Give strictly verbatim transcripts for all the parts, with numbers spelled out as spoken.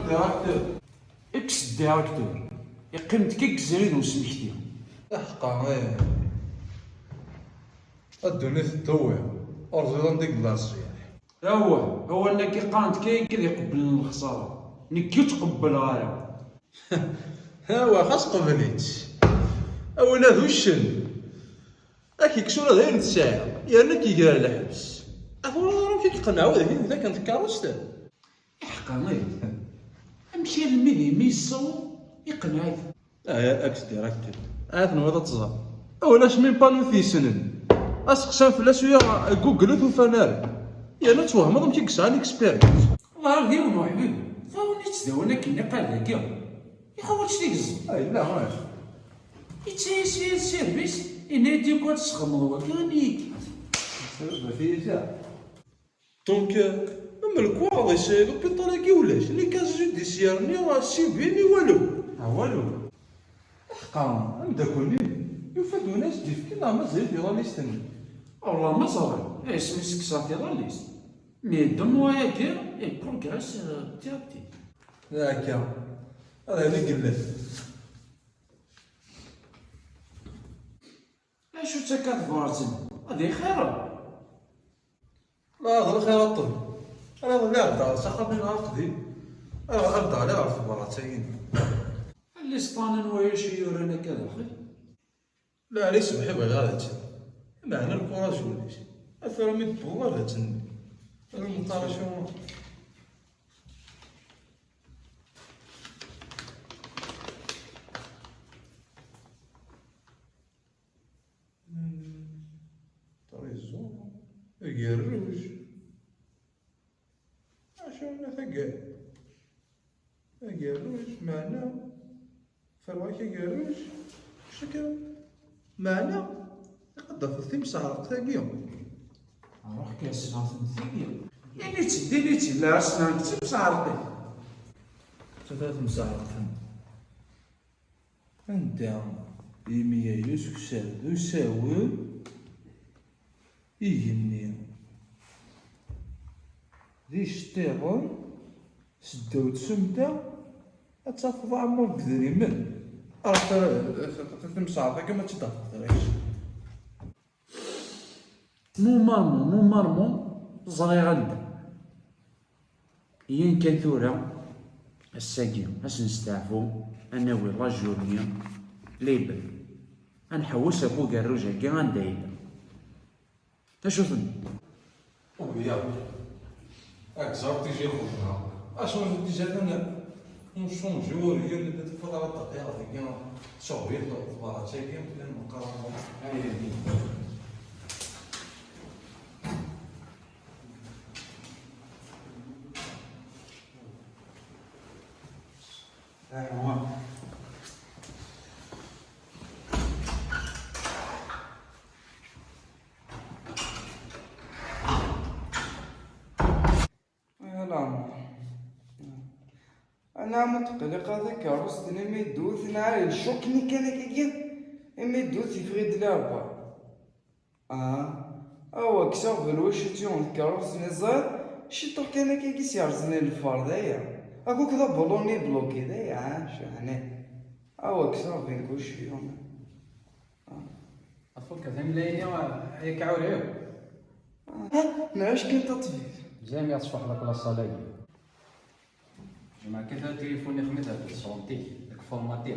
Directeur. Ex-directeur. Iqqim-d kan deg zzrid n usmekti. Aḥeqqa, ih. A ddunit teṭṭuwi. Ur ẓriɣ anda i yella Rrziyaḥ. Awah, awalen-agi qqaren-d kan akken ad iqebblen lexsara. Nekk ur tt-qebbleɣ ara. Awah, xas qbel-itt. Awal-a d uccen. Ad k-ikkes ula d ayen tesɛiḍ, yerna ad k-iger ɣer lḥebs. Ad twalaḍ amek i yeqneɛ wedfel deg akken tkeṛṛust? Iḥeqqa, ih. Amek almi d imi yessaweḍ iqneɛ-it? Ah, ya, ex-directeur. Ah, tenwiḍ ad tẓer. Ulac min panut yessnen. Aseqsan fell-as uya Google ur t-ufan ara. Yerna twehmeḍ amek i yesɛa l'expérience. Ḍher d yiwen uḥbib. Tawan ittdawen akken niqal dagi. Iḥwaǧ tigẓi. Ah, yella, ah. Itta-yas yir service, yenna-yi-d yakk ad tesxedmeḍ wagi, am yigi. Sababat-iyi-d. Donc, euh, même le corps, c'est l'hôpital-agi ulac, ni casier judiciaire, ni, euh, civil, ni walu. Ah, walu. Aḥeqqa, ameddakel-nni, yufa-d win as-d-yefken neɣ mazal-it di la liste-nni? Wallah ma ẓriɣ, isem-is kkseɣ-t di la liste. Mais deux mois-agi, il progresse, euh, petit à petit. D akka. Ad yili yellan. Acu-tt akka tebrat-nni? Ad ixir? La, d lxir a ṭṭbib. Ala, lliɣ d-, s axxam-nni ɣer qdim. Ala, ad d-ɣliɣ ɣer tebrat-agi. Liṣṭan n wacu i yuran akka daxel? La, ɛli sebḥ i bɣiɣ ad ččeɣ. Meɛna lkuraǧ ulac. A tura mi d-tewweḍ ad tt-nni. Ad nqar acu. Trésor, agerruj. Acu n taggar? Agerruj, meɛna ferwa-k agerruj, acu akka? Meɛna iqeddef timseɛreqt-agi. Ruḥ kan sneɣ-tent-agi. Ini-tt-id, ini-tt-id, la sneɣ-tt timseɛreqt. Tata timseɛreqt. Anda imi ay usukser d usawen, igenni d iceṭṭiḍen seddaw tsumta, ad tafeḍ aɛmur deg idrimen. Ar timseɛreqt-agi ma tt-id-tafeḍ tura. Normalement, normalement, ẓriɣ anda. Yan kan tura, ass-agi, ad s-nesteɛfu, ad nawi la journée libre. Ad nḥewwes ɣef ugerruj-agi anda yella. Acu tenniḍ? Ubiya. Ak ẓer tiji xudna. Acu n tiji atan. Nṣunǧi ur yir nella tfeḍ ara taqqiɣ deg tsuɣbit tebrat-agi, llan meqqar. Ala. Anɛam ad teqliq takerrust-nni mi d-tewwet, neɣ ccok-nni kan akkagi, imi d-tewwet yeffeɣ-d leɛber. Ah, awa kkseɣ belwac i tt-yuɣen tkerrust-nni, ẓer, ciṭuḥ kan akkagi s-yerẓen i lfar, d aya. Akk d abulun i bloki, d aya, ah, ceɛni. Awa kkseɣ bingo ciṭuḥ. Ah. Afuk, d imlayni, ay aɛewriw. Ah, nɛic kan taṭbib. Zami ad tfuḥeḍ akk laṣal-agi. Jemɛeɣ kan tilifun-ik mi d-tesɣunt-ik deg formatir.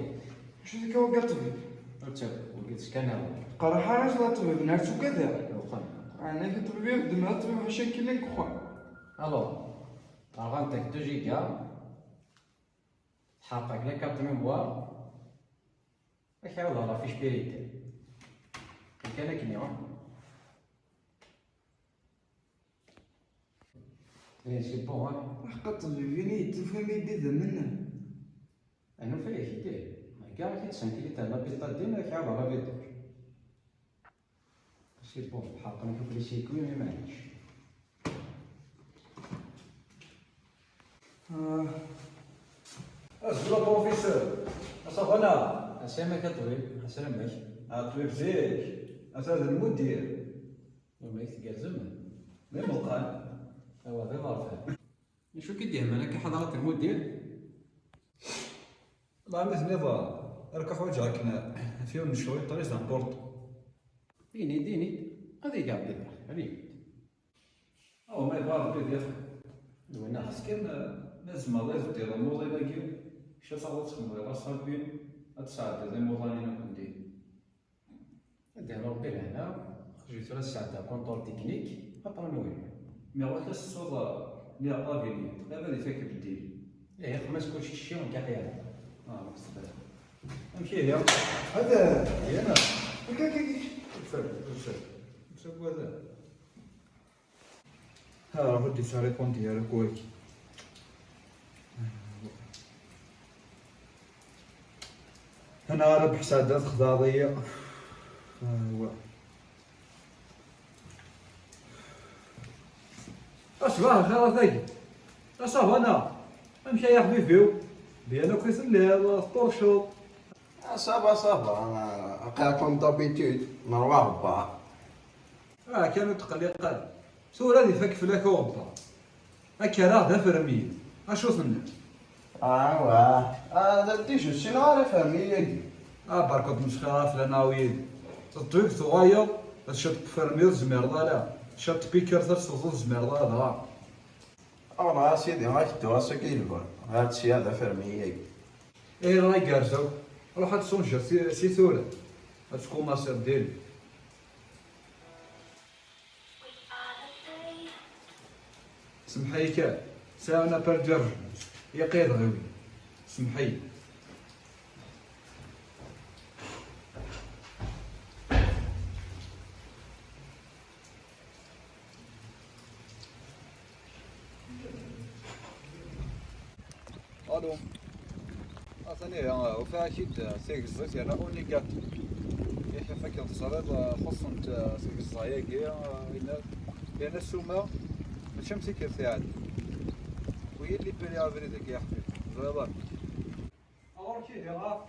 Acu deg wagi a ṭbib? Ur ttaf, wagi d skanner. Qerḥ ara la ṭbib, neɣ tugad ara. Uqem. Ɛni a ṭbib, yeddem a ṭbib ḥaca kili deg uxxam. Alors, rɣant-ak deux giga, tḥerq-ak la carte mémoire, ad k-ɛawdeɣ la fiche spirituelle. Kan akken iruḥ. Eh, c'est bon, hein? Aḥeqqa ṭbib, ini-yi-d, tufam-d idammen? Ad nufa-yak-id. Hegga-ak-id cinq litres n la bétadine, ad k-ɛawdeɣ la vidange. C'est bon, ḥerqen-ak akk les circuits, mais maɛlic. Ah. Azul a professeur. Asaxana. Asamak a ṭbib, asamak. A ṭbib zik. Asa d lmudir. Umayt tgerrzem. D imeqqan. Awa d iḍerfan. Acu k-id-yehman akka ḥadrat lmudir? La, mi tenniḍ, ar ka ḥwaǧeɣ akken ɣef yiwen n ccɣel très important. Ini-d, ini-d, ad igeɣ deg lxir, ini-d. Awa, ma yebɣa Rebbi d yaxir. D winna. Xas kan, ma tzemreḍ ad teddiḍ amuḍin-agi, kečč ad taɣeḍ ad txedmeḍ iɣaṣaben, ad tesɛeddiḍ imuḍanen akk n din. Ad d-yernu Rebbi lehna, xju tura sɛedda contrôle technique, après nwali. Mi ɣur-k ad tettuḍ, niɣ la vignette, ama di takebdil. Ih, xmas kullec kečči, nkaḥ yaɛni. Ah, ṣṣbeḥ. Amek ihi? Hada, yana. Akka, akka, akka. Ur ttagad, ur ttagad. Ur ttagad. Ha, ruḥ ur d-yesɛi répondre ara akk wagi. Ana ara beḥsada texdaḍ-iyi. Awa. Asbaḥ lxir a tagi. A ça va neɣ? Amek ay aḥbib-iw? Bien akk i telliḍ, teṭṭurceḍ. Ah, ça va, ça va. Aql-aɣ comme d'habitude, nerwa ɣebbar. Ah, kan ur tqelliq ara. Tura ad ifak fell-ak uɣebbar. Akka ara d afermi. Acu tenniḍ? Ah, wah. Ah, d, d, je ssineɣ ara afermi-agi. Ah, berka ur tmesxir ara fell-aneɣ a wid. Teṭṭbib tuɣaleḍ, ad ciṭ n ufermi ur tezmireḍ ara. Ciṭ n pikert ad tesseɣteḍ ur tezmireḍ ara dɣa. Awḍeɣ a sidi, ad k-dduɣ ass-agi yelhan. Ad sya d afermi-agi. Ih, dɣa igerrez akk. Ruḥ ad tṣunjeḍ si, si tura. Ad tkumaṣiḍ diri. Semḥ-iyi kan, sɛiɣ un appel d'urgence, yeqqir-d ɣiwel. Semḥ-iyi. Allo. Atan ihi, ufiɣ-ak-id, eh, tigeẓẓit yerna u négatif. Yak ɣef akken teẓriḍ, eh, xuṣṣent, eh, tigeẓẓa-agi, eh, yerna, yerna ssuma mačči am tikkelt iɛeddan. Wiyi llipiri abrid-agi a ḥbib, teẓriḍ amek. Ɣur-k ihi, ah.